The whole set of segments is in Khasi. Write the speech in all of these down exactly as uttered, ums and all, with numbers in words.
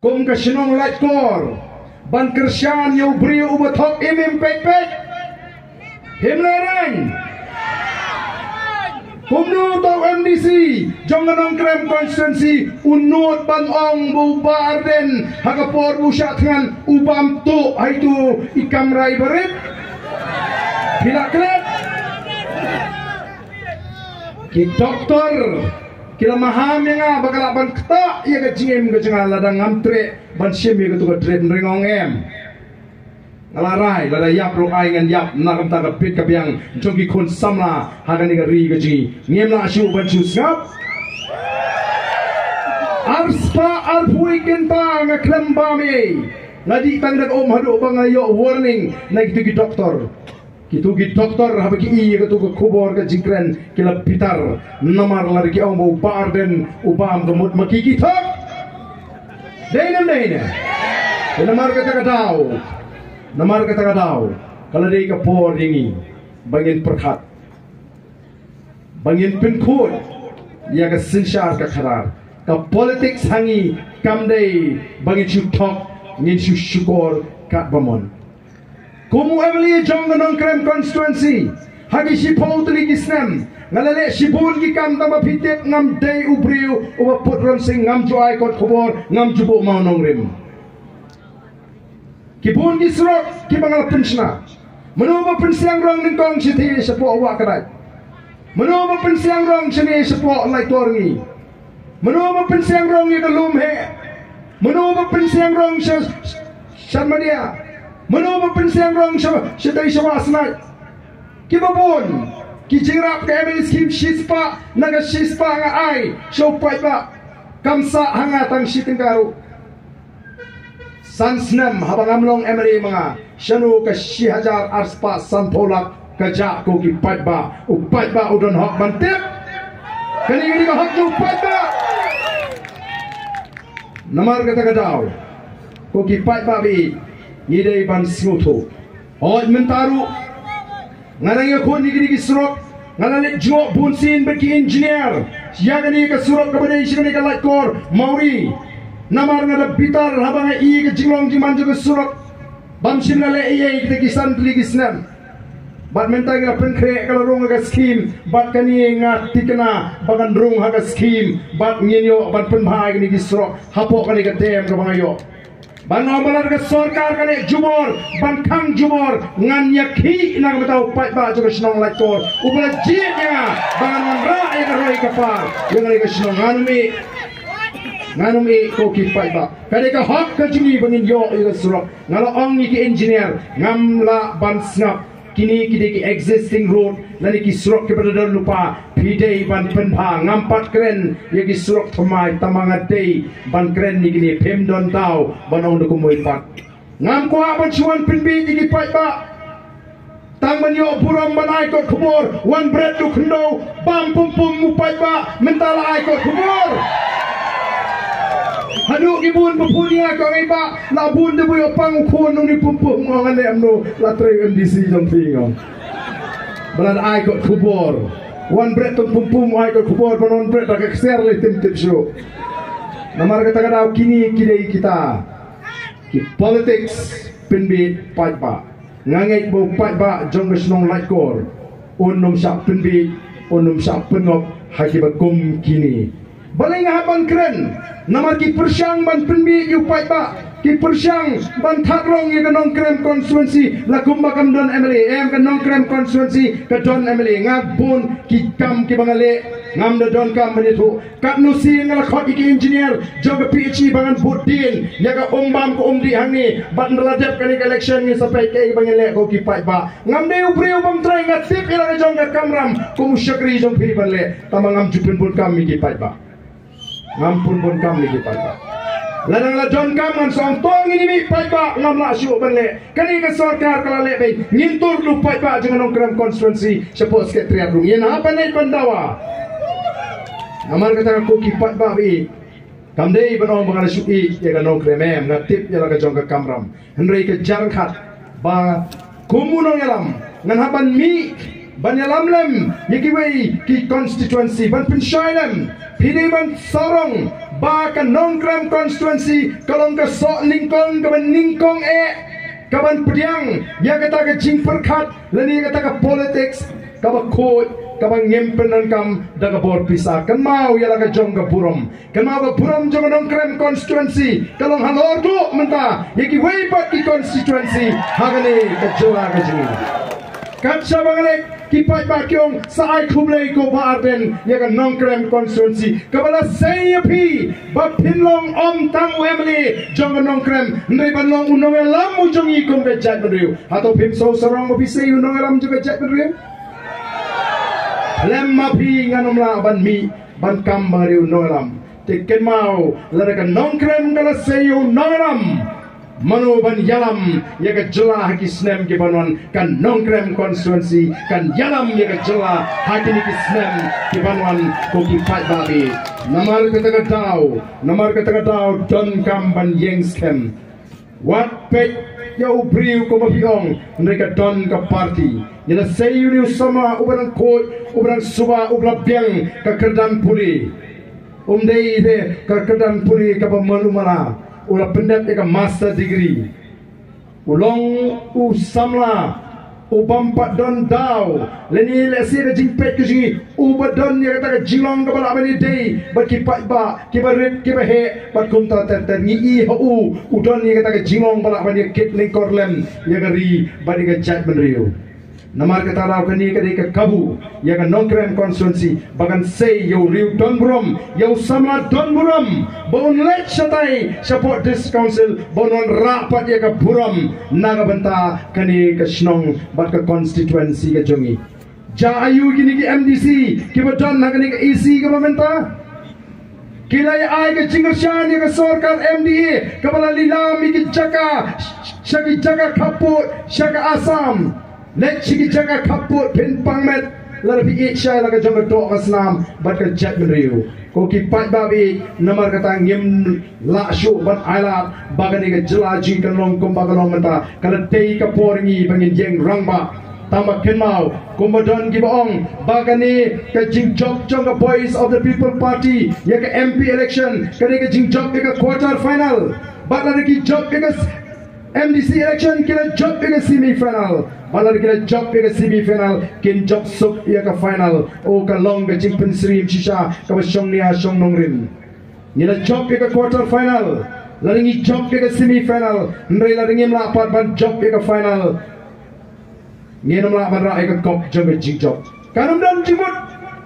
Kum ka shnong Laitkor ban kyrshan ïa u briew uba thok im im peit peit. Him lereng. Kumno u tau M D C jong ka Nongkrem constituency u nud ban ong ba u Bah Ardent ha ka por ba u shah thngan u bam tuh ha itu i kamra i barit. Phi la klet. Ki doktor ki la maham ïa nga ba ka lah ban ktah ïa ka jingim ka jong nga lada ngam treh ban shim ïa katu ka dret ring ong em. Nga la rai lada ïap ruh ai ngan ïap na ka bynta ka bit ka biang jong ki khun samla ha kane ka ri ka jong ngi. Ngim lah shuh ban shu sngap. Arspah arphew kynta nga khlem bam ei. Nga dih tang da ka um haduh ba nga ïoh warning na kitu ki doktor. Kitu ki doktor haba ki i ïa katu ka khubor ka jingkren ki la bitar. Namar lada ki ong ba u Bah Ardent u bam ka mut ma ki ki thok. Dei ne em dei ne? Namar kata ka daw, namar kata ka daw ka la dei ka por ïa ngi ba ngin pyrkhat, ba ngin pynkhuid ïa ka synshar ka khadar. Ka politics ha ngi kam dei ba ngin shu thok, ngin shu shukor katba mon. Kum u M L A jong ka Nongkrem constituency ha ki shiphew tylli ki snem nga la leh shibun ki kam. Tang ba phi tip ngam dei u briew uba put rynsiang, ngam ju ai kot khubor, ngam ju buh mawnongrim. Ki bun ki surok kiba nga la pynshna. Mano ba pynsiang rong nyngkong shithi shapoh Wah Kdait? Mano ba pynsiang rong shane shapoh Laitkor ngi? Mano ba pynsiang rong ïa ka lum heh? Mano ba pynsiang rong sha Sharmadia? Mano ba pynsiang rong sha sha dei sha Wah Snait? Kiba bun ki jingrap ka M L A scheme shispah na ka shispah nga ai sha u paidbah. Kam sah ha nga tang shi tyngka ruh. San snem haba ngam long M L A ma nga, shano ka shi hajar arspah sanphew lak ka jah ko ki paidbah? U paidbah u don hok ban tip. Kane ka dei ka hok jong u paidbah. Namar kata ka daw ko ki paidbah ba ïeit, ngi dei ban sngewthuh. Hooid, mynta ruh nga dang ïakhun ïa kine ki surok. Nga la leit jngoh bun sien bad ki engineer ïa kane ka surok kaba dei sha kane ka Laitkor Mawri. Namar nga da bitar haba nga i ka jinglong jingman jong ka surok. Bym shym la leh ei ei kita ki san tylli ki snem. Bad mynta ngi la pynkhreh ka la rung ka scheme bad kane nga thikna ba kan rung ha ka scheme bad ngin ïoh ban pynbha ïa kine ki surok hapoh kane ka term kaba nga ïoh. Ban ong ba lada ka sorkar ka leh jubor ban khang jubor, ngan ïakhih na ka bynta u paidbah jong ka shnong Laitkor uba la jied ïa nga ba ngan wanrah ïa ka roi ka par ïa nga ïa ka shnong. Ngan ym ïeh, ngan ym ïeh ko ki paidbah. Ka dei ka hok ka jong ngi ba ngin ïoh ïa ka surok. Nga la ong ïa ki engineer ngam lah ban sngap. Kine ki dei ki existing road lane ki surok kiba da don lypa. Phi dei ban pynbha, ngam pat kren ïa ki surok thymmai, tangba nga dei ban kren ïa kine. Phim don daw ban ong da kumwei pat. Ngam kwah ban shu wan pynbiej ïa ki paidbah. Tang ban ïoh burom ban ai kot khubor, wan bret u khyndew, bam pum pum u paidbah, mynta la ai kot khubor. Haduh ki bun ba pun ïa ka ngi ba la bun de bu ïoh pang u khun nong ni pum pum, ngong ane amno la trei M D C jong phi ngong. Ba la ai kot khubor. Wan bret tong pum pum ai kot khubor, ba non bret da ka kser le tim tip shu. Namar kata ka daw kine ki dei kita ki politics pynbiej paidbah. Nga ngeit ba u paidbah jong ka shnong Laitkor un ym shah pynbiej, un ym shah pynngop ha kiba kum kine. Balei nga hap ban kren? Namar ki pyrshang ban pynbiej ïa u paidbah, ki pyrshang ban thad rong ïa ka Nongkrem constituency. La kumba kam don M L A, em, ka Nongkrem constituency ka don M L A. Nga bun ki kam kiba nga leh, ngam da don kam ban ïathuh. Katno sien nga la khot ïa ki engineer jong ka P H E ba ngan bud dien ïa ka um bam ka um dih hangne. Bad ynda la dep kane ka election ngin sa peit kaei ba ngin leh ko ki paidbah. Ngam dei u briew bym trei, nga tip ïa la ka jong ka kamram kum u shakri jong phi ban leh. Tangba ngam ju pynbun kam ïa ki paidbah. Ngam pynbun kam ïa ki paidbah. Lada nga la don kam ngan sa ong to ngin ïa mih paidbah, ngam lah shuh ban leh. Kane ka sorkar ka la leh beit, ngin tur da u paidbah jong ka Nongkrem constituency shapoh secretariat ruh. Ngin hap ban leit ban dawa. Namar kata ko ki paidbah ba ïeit, kam dei ban ong ba nga la shu ïeit ïa ka Nongkrem, em, nga tip ïa la ka jong ka kamram. Hynrei ka jingkhat ba kum u nongïalam ngan hap ban mih ban ïalam lem ïa kiwei ki constituency, ban pynshai lem. Phi dei ban sarong ba ka Nongkrem constituency ka long ka soh nyngkong, ka ban nyngkong eh, ka ban pdiang ïa kata ka jingpyrkhat lane ïa kata ka politics ka ba khuid, ka ba ngim pyndonkam da ka bor pisa. Kynmaw ïa la ka jong ka burom. Kynmaw ka burom jong ka Nongkrem constituency ka long halor duh mynta ïa kiwei pat ki constituency ha kane ka jylla ka jong ngi. Kat shaba nga leit, ki paidbah ki ong, sa ai khublei ko Bah Ardent ïa ka Nongkrem constituency. Ka ba la sei ïa phi ba phin long ym tang u M L A jong ka Nongkrem, hynrei ban long u nongïalam u jong ngi kum ka jaitbynriew. Hato phim sngewsarong ba phi sei u nongïalam jong ka jaitbynriew? Lem ma phi, ngan ym lah ban mih ban kam ba nga dei u nongïalam. Te kynmaw, lada ka Nongkrem ka la sei ïa u nongïalam, mano ban ïalam ïa ka jylla ha ki snem ki ban wan? Ka Nongkrem constituency kan ïalam ïa ka jylla ha kine ki snem ki ban wan, ko ki paidbah. Namar kata ka daw, namar kata ka daw donkam ban ïeng skhem. Wat peit ïa u briew kumba phi ong, hynrei ka don ka party. Ngi la sei ïa une u samla uba dang khuid, uba dang suba, uba la biang ka kyrdan pule. Um dei de ka kyrdan pule kaba malu mala. U la pyndep ïa ka master degree. U long u samla u bym pat don daw lane lehse ka jingpeit ka jong ngi, uba don ïa kata ka jinglong kaba lah ban ïadei bad ki paidbah kiba rit kiba heh bad kumta ter ter. Ngi i ha u, u don ïa kata ka jinglong ba lah ban ïakit lyngkor lem ïa ka ri bad ïa ka jaitbynriew. Namar kata daw kane ka dei ka kabu ïa ka Nongkrem constituency ba kan sei ïa u riew don burom, ïa u samla don burom, ba un leit shatai shapoh District Council, ba un wanrah pat ïa ka burom na ka bynta kane ka shnong bad ka constituency ka jong ngi. Ja aïu kine ki M D C kiba don ha kane ka E C kaba mynta? Ki la ïa ai ka jingkyrshan ïa ka sorkar M D A kaba la lilam ïa ki jaka sha ki jaka khappud sha ka Assam. Leit sha ki jaka khappud phin pang met lada phi ïeit shai la ka jong ka doh ka snam bad ka jaitbynriew. Ko ki paidbah, namar kata ngim lah shuh ban ailad ba kane ka jylla jong ngi kan long kumba ka long mynta. Ka la dei ka por ngi ba ngin ïeng rangbah. Tang ba kynmaw, kumba don kiba ong ba kane ka jingjop jong ka Voice of the People Party ïa ka M P election, kane ka jingjop ïa ka quarter final. Bad lada ki jop ïa ka M D C election, ki la jop ïa ka semi final. Bad lada ki la jop ïa ka semi final, kin jop suk ïa ka final. O, ka long ka jingpynsyriem shisha kaba shong nia shong nongrim. Ngi la jop ïa ka quarter final, lada ngi jop ïa ka semi final, hynrei lada ngim lah pat ban jop ïa ka final, ngin ym lah ban rah ïa ka kop jong ka jingjop. Kan ym don jingmut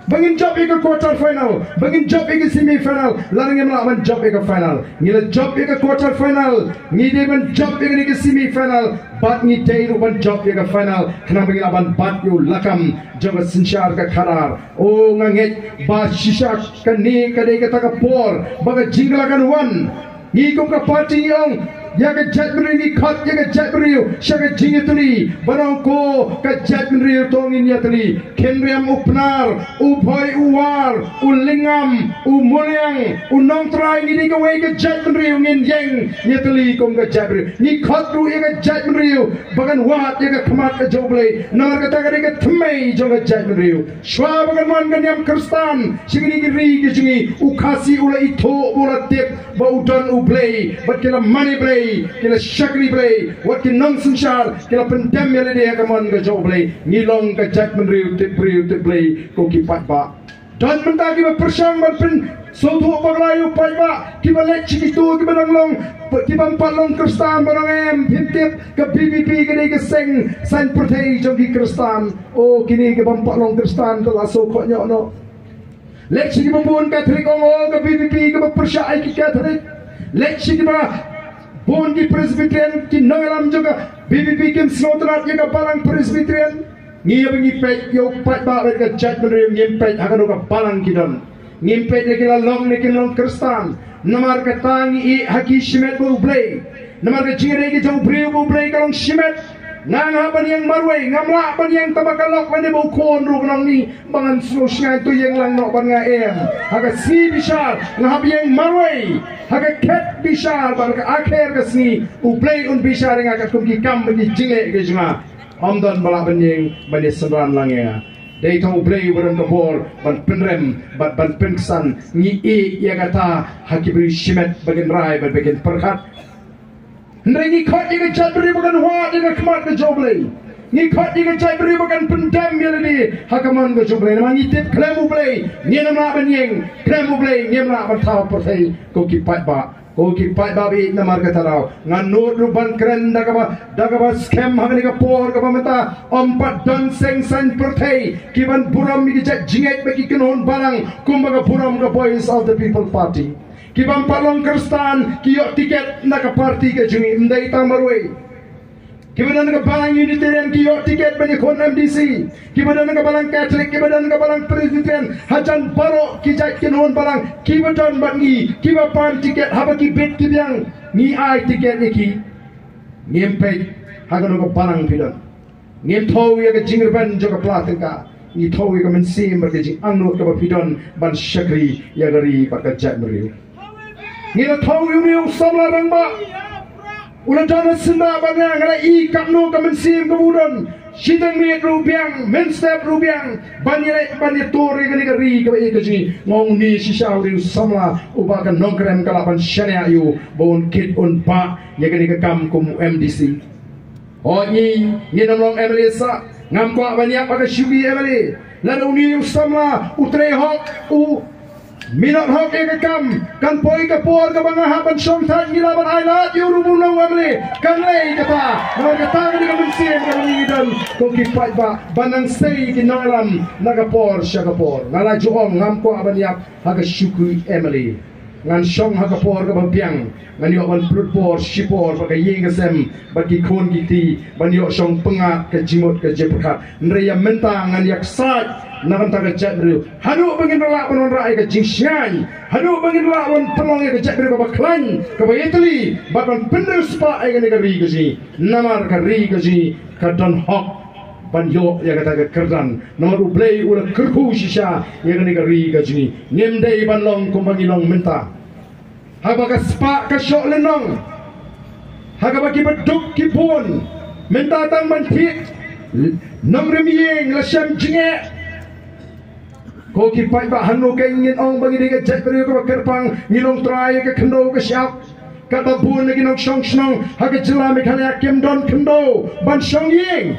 ba ngin jop ïa ka quarter final, ba ngin jop ïa ka semi final, lada ngim lah ban jop ïa ka final. Ngi la jop ïa ka quarter final, ngi dei ban jop ïa kane ka semi final, bad ngi dei ruh ban jop ïa ka final, khnang ba ngin lah ban bat ïa u lakam jong ka synshar ka khadar. O, nga ngeit ba shisha kane ka dei kata ka por ba ka jingkylla kan wan. Ngi kum ka party ngi ong ïa ka jaitbynriew, ngi khot ïa ka jaitbynriew sha ka jingïatylli. Ban ong ko ka jaitbynriew to ngin ïatylli. Khynriam u Pnar, u Bhoi u War, u Lyngngam, u Muliang, u Nongtrai, ngi dei kawei ka jaitbynriew, ngin ïeng ïatylli kum ka jaitbynriew. Ngi khot ruh ïa ka jaitbynriew ba kan wad ïa ka khmat ka jong U Blei. Namar kata ka dei ka thymmei jong ka jaitbynriew. Shuwa ba kan wan ka niam Khristan sha kine ki ri ki jong ngi, u Khasi u la ithuh, u la tip ba u don U Blei, bad ki la mane Blei, ki la shakri Blei, wat ki nongsynshar ki la pyndem ïa lade ha ka mon ka jong U Blei. Ngi long ka jaitbynriew tip briew tip Blei, ko ki paidbah. Don mynta kiba pyrshang ban pyn sngewthuh bakla ïa u paidbah, kiba leit sha kito kiba dang long, kiba ym pat long Khristan, ba dang em, phim tip, ka V P P ka dei ka seng saiñ pyrthei jong ki Khristan. O, kine kiba ym pat long Khristan ka la sngewkhohnoh noh. Leit sha kiba bun Katholik, ong, o, ka V P P kaba pyrshah ïa ki Katholik. Leit sha kiba bun ki Presbyterian, ki nongïalam jong ka V P P kim sngewtynnat ïa ka balang Presbyterian. Ngi, haba ngi peit ïa u paidbah bad ka jaitbynriew, ngim peit ha kano ka balang ki don. Ngim peit lada ki la long ne kim long Khristan. Namar kata ngi ïeh ha ki shimet bad U Blei. Namar ka jingïadei ka jong u briew bad U Blei ka long shimet. Nga, nga hap ban ïeng marwei, ngam lah ban ïeng tang ba ka lok lane ba u khun ruh ka long ni, ba ngan sngewsngaiñ, to ïeng lang noh bad nga, em. Ha ka sngi bishar nga hap ïeng marwei. Ha ka khet bishar bad ha ka akher ka sngi U Blei un bishar ïa nga katkum ki kam bad ki jingleh ki jong nga. Ym don ba lah ban ïeng ban ïasynran lang ïa nga. Dei tang U Blei uba don ka bor ban pynrem bad ban pynksan. Ngi ïeh ïa kata ha ki briew shimet ba kin rai bad ba kin pyrkhat. Hynrei ngi khot ïa ka jaitbynriew ba kan wad ïa ka khmat ka jong U Blei. Ngi khot ïa ka jaitbynriew ba kan pyndem ïa lade ha ka mon ka jong U Blei. Namar ngi tip khlem U Blei ngim lah ban ïeng, khlem U Blei ngim lah ban thaw pyrthei. Ko ki paidbah, ko ki paidbah ba ïeit, namar kata daw ngan nud ruh ban kren da kaba, da kaba skhem ha kane ka por kaba mynta. Ym pat don seng saiñ pyrthei ki ban burom ïa ki jait jingngeit bad ki kynhun balang kumba ka burom ka Voice of the People Party. Ki bym pat long Khristan ki ïoh tiket na ka party ka jong ngi. Ym dei tang marwei. Kiba don ka balang Unitarian ki ïoh tiket ban ïakhun M D C. Kiba don ka balang Catholic, kiba don ka balang Presbyterian, hajan baroh ki jait kynhun balang kiba don bad ngi, kiba pan tiket, haba ki bit ki biang, ngi ai tiket ïa ki. Ngim peit ha kano ka balang phi don. Ngim thew ïa ka jingrben jong ka pla tyngka. Ngi thew ïa ka mynsiem bad ka jingangnud kaba phi don ban shakri ïa ka ri bad ka jaitbynriew. Ngi la thew ïa une u samla rangbah. U la don ha syndah bad nga, nga la i katno ka mynsiem kaba u don. Shiteng miet ruh biang, mynstep ruh biang, ban ïaleh, ban ïatur ïa kane ka ri kaba ïeit ka jong ngi. Nga ong une shisha u dei u samla uba ka Nongkrem ka lah ban shaniah ïa u ba un kit un bah ïa kane ka kam kum u M D C. Hooid, ngi, ngin ym long M L A sah. Ngam kwah ban ïap ha ka shuki M L A. Lada une u samla u trei hok, u minot hok ïa ka kam, kan poi ka por kaba nga hap ban shong thait, ngi lah ban ailad ïa u ruh ban long M L A. Kan lei kata. Namar kata ka dei ka mynsiem kaba ngi don, ko ki paidbah, ban nang sei ki nongïalam na ka por sha ka por. Nga la ju ong ngam kwah ban ïap ha ka shuki M L A. Ngan shong ha ka por kaba biang, ngan ïoh ban pynlut por shipor bad ka ïing ka sem bad ki khun ki kti, ban ïoh shong pyngngad ka jingmut ka jingpyrkhat. Hynrei ïa mynta ngan ïaksaid na ka bynta ka jaitbynriew. Haduh ba ngin lah ban wanrah ïa ka jingshngaiñ, haduh ba ngin lah ban pynlong ïa ka jaitbynriew kaba khlaiñ, kaba ïatylli, bad ban pynriewspah ïa kane ka ri ka jong ngi. Namar ka ri ka jong ngi ka don hok ban ïoh ïa kata ka kyrdan. Namar U Blei u la kyrkhu shisha ïa kane ka ri ka jong ngi. Ngim dei ban long kumba ngi long mynta. Haba ka spah ka shoh lynnong, ha kaba ki baduk ki bun, mynta tang ban thied nongrim ïing la shem jingeh. Ko ki paidbah, hangno kein ngin ong ba ngi dei ka jaitbynriew kaba kyrpang, ngi long trai ïa ka khyndew ka shyiap? Katba bun na ki nongshong shnong ha ka jylla Meghalaya kim don khyndew ban shong ïing.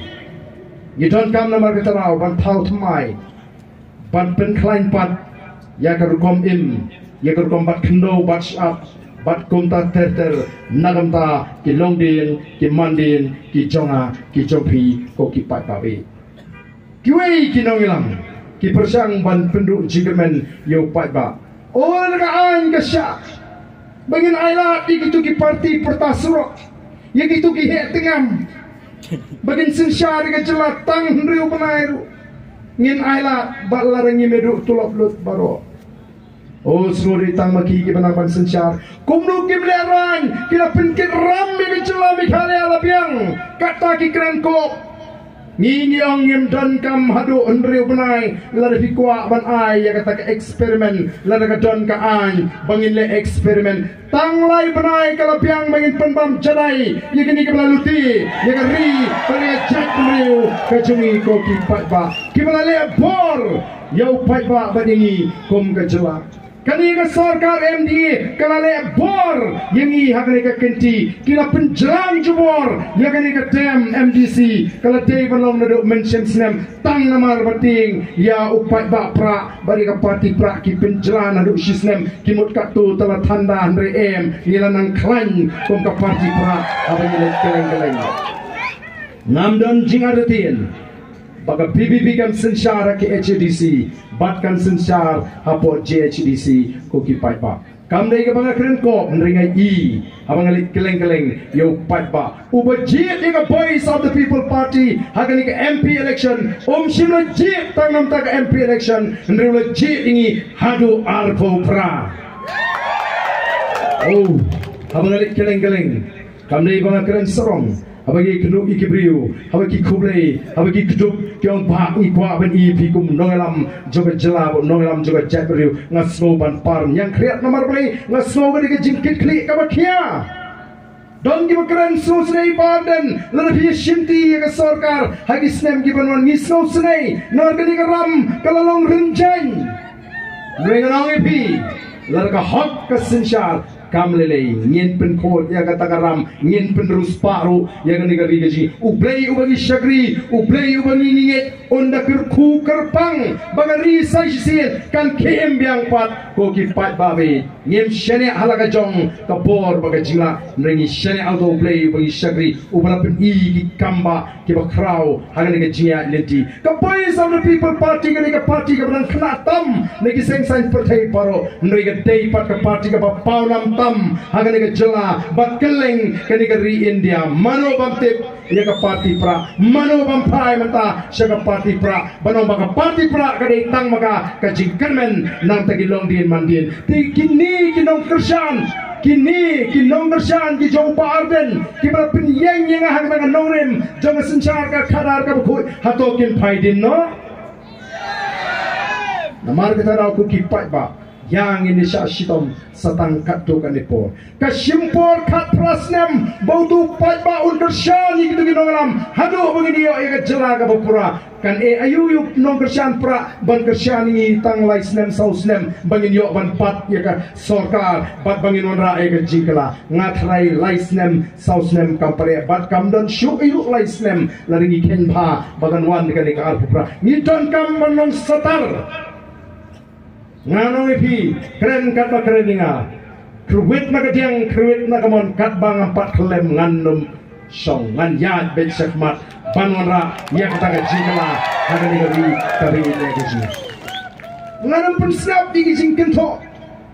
Ngi donkam namar kata daw ban thaw thymmai, ban pynkhlaiñ pat ïa ka rukom im, ïa ka rukom bat khyndew bat shyiap, bad kumta ter ter, na ka bynta ki longdien ki mandien ki jong nga ki jong phi, ko ki paidbah. Kiwei ki nongïalam ki pyrshang ban pynduh jingkyrmen ïa u paidbah. Oi, ka aiñ ka shah ba ngin ailad ïa kito ki parti pyrta surok, ïa kito ki heh tyngam, ba kin synshar ïa ka jylla tang hynriew bnai ruh. Ngin ailad bad lada ngim ïoh tulop lut baroh. O, sngewdei tang ma ki kiba nang ban synshar. Kumno kim lehraiñ, ki la pynkit ram ïa ka jylla Meghalaya la biang. Kata ki kren kop. Ngi, ngi ong ngim donkam haduh hynriew bnai, lada phi kwah ban ai ïa kata ka experiment, lada ka don ka aiñ ba ngin leh experiment. Tang lai bnai ka la biang ba ngin pynbam jadai ïa kine kiba la lute ïa ka ri bad ïa ka jaitbynriew ka jong ngi, ko ki paidbah. Kiba la leh bor ïa u paidbah bad ïa ngi kum ka jylla. Kane ka sorkar M D A ka la leh bor ïa ngi ha kane ka kynti. Ki la pynjlan jubor ïa kane ka term M D C. Ka la dei ban long naduh mynshem snem, tang namar ba tieng ïa u paidbah Prah bad ïa ka parti Prah ki pynjlan naduh shisnem. Ki mut katto ta la thanda hynrei em, ngi la nang khlaiñ kum ka parti Prah haba ngi leit kylleng kylleng. Ngam don jingartatien ba ka V P P kan synshar ha K H A D C bad kan synshar hapoh J H A D C, ko ki paidbah. Kam dei kaba nga kren kop, hynrei nga i haba nga leit kylleng kylleng ïa u paidbah. Uba jied ïa ka Voice of the People Party ha kane ka M P election um shym la jied tang namar ka M P election, hynrei u la jied ïa ngi haduh arphew phra. Oh, haba nga leit kylleng kylleng, kam dei ba nga kren sarong. Haba ngi kynduh ïa ki briew, haba ki khublei, haba ki kdup, ki ong, bah, ngi kwah ban ïohi phi kum nongïalam jong ka jylla, nongïalam jong ka jaitbynriew. Nga sngew ban par ñiangkhriat namar balei, nga sngew ka dei ka jingkitkhlieh kaba khia. Don kiba kren sngewsynei ba ardent lada phi shimti ïa ka sorkar ha ki snem kiban wan, ngi sngewsynei namar kane ka ram ka la long rynjang. Ngi ong ïa phi, lada ka hok ka synshar kam lei lei, ngin pynkhuid ïa kata ka ram, ngin pynriewspah ruh ïa kane ka ri ka jong ngi. U Blei uba ngi shakri, U Blei uba ngi ngeit, un da kyrkhu kyrpang ba ka ri sa shisien kan khie im biang pat. Ko ki paidbah, ngim shaniah ha la ka jong ka por bad ka jinglah, hynrei ngi shaniah ha uta U Blei uba ngi shakri, uba la pyni ki kambah kiba khraw ha kane ka jingïaid lynti. Ka Voice of the People Party kane ka party kaba dang khynnah tam na ki seng saiñ pyrthei baroh, hynrei ka dei pat ka party kaba pawnam tam ha kane ka jylla bad kylleng kane ka ri India. Mano bym tip ïa ka party Prah? Mano bym phai mynta sha ka party Prah? Ban ong ba ka party Prah ka dei tang ma ka ka jingkyrmen na ka bynta ki longdien mandien. Te kine ki nongkyrshan, kine ki nongkyrshan ki jong u Bah Ardent kiba la pynïeng ïa nga ha kata ka nongrim jong ka synshar ka khadar kaba khuid, hato kin phai dien noh? Namar kata, ko ki paidbah, ïa ngin ïa shah shitom sa tang katto katne por. Ka shim por khatphra snem ba uto u paidbah un kyrshan ïa kito ki nongïalam haduh ba ngin ïoh ïa ka jylla kaba pura. Kan ïa aïu ïa u nongkyrshan Prah ban kyrshan ïa ngi tang lai snem saw snem ba ngin ïoh ban bat ïa ka sorkar bad ba ngin wanrah ïa ka jingkylla? Nga tharai lai snem saw snem kam pat ïa, bad kam don shuh ïa u lai snem lada ngi kheiñ bha ba kan wan kane ka arphew phra. Ngi donkam ban long satar. Ngan ong ïa phi, kren katba kren ïa nga. Kyrwit na ka diang, kyrwit na ka mon, katba ngam pat khyllem ngan nym shong, ngan ïaid beit shakhmat ban wanrah ïa kata ka jingkylla ha kane ka ri, ka ri India ka jong ngi. Ngan nym pynsngap ïa ki jingkynthoh,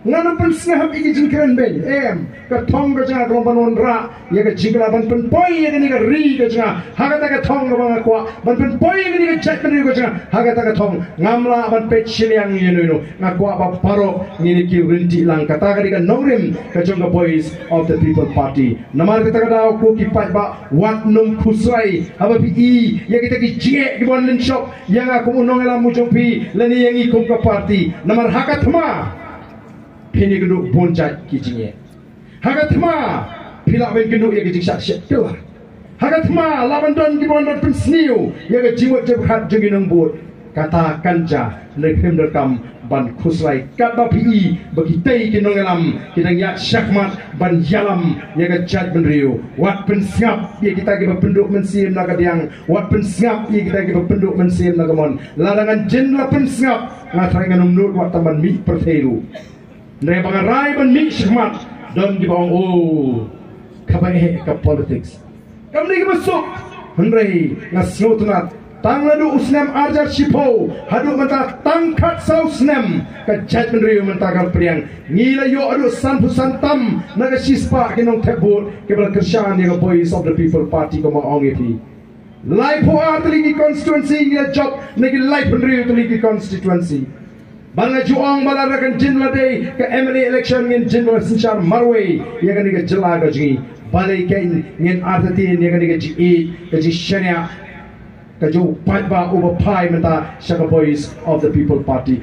ngan nym pynsngap ïa ki jingkren beiñ. Em, ka thong ka jong nga ka long ban wanrah ïa ka jingkylla, ban pynpoi ïa kane ka ri ka jong nga ha kata ka thong kaba nga kwah, ban pynpoi ïa kane ka jaitbynriew ka jong nga ha kata ka thong. Ngam lah ban peit shiliang ïa uno uno. Nga kwah ba baroh ngin ïa kiew ryntih lang. Kata ka dei ka nongrim ka jong ka Voice of the People Party. Namar kata ka daw, ko ki paidbah, wat nym khuslai haba phi i ïa kita ki jingeh kiba wan lynshop ïa nga kum u nongïalam u jong phi lane ïa ngi kum ka party. Namar ha ka thma phin ïakynduh bun jait ki jingeh. Ha ka thma phi lah ban kynduh ïa ka jingshah shet kylla. Ha ka thma lah ban don kiba wan ban pynsniew ïa ka jingmut jingpyrkhat jong ki nongbud. Kata kan jia, hynrei phim donkam ban khuslai. Katba phi i ba kitei ki nongïalam ki dang ïaid shakhmat ban ïalam ïa ka jaitbynriew, wat pynsngap ïa kita kiba pynduh mynsiem na ka diang, wat pynsngap ïa kita kiba pynduh mynsiem na ka mon. Lada ngan jin la pynsngap, nga tharai ngan ym nud wat tang ban mih pyrthei ruh. Hynrei ba nga rai ban mih shakhmat, don kiba ong, oh, kaba eh ka politics. Kam dei kaba suk. Hynrei nga sngewtynnat, tang naduh u snem ar hajar shiphew haduh mynta, tang khatsaw snem, ka jaitbynriew mynta ka pdiang. Ngi la ïoh haduh sanphew san tam na ka shispah ki nongthep vote kiba la kyrshan ïa ka Voice of the People Party, kumba ong ïa phi. Laiphew ar tylli ki constituency ngi la jop na ki laiphew hynriew tylli ki constituency. Ba nga ju ong ba lada kan jin la dei ka M L A election, ngin jin la synshar marwei ïa kane ka jylla ka jong ngi. Balei kein ngin artatien ïa kane ka jingïeit, ka jingshaniah ka jong u paidbah uba phai mynta sha ka Voice of the People Party?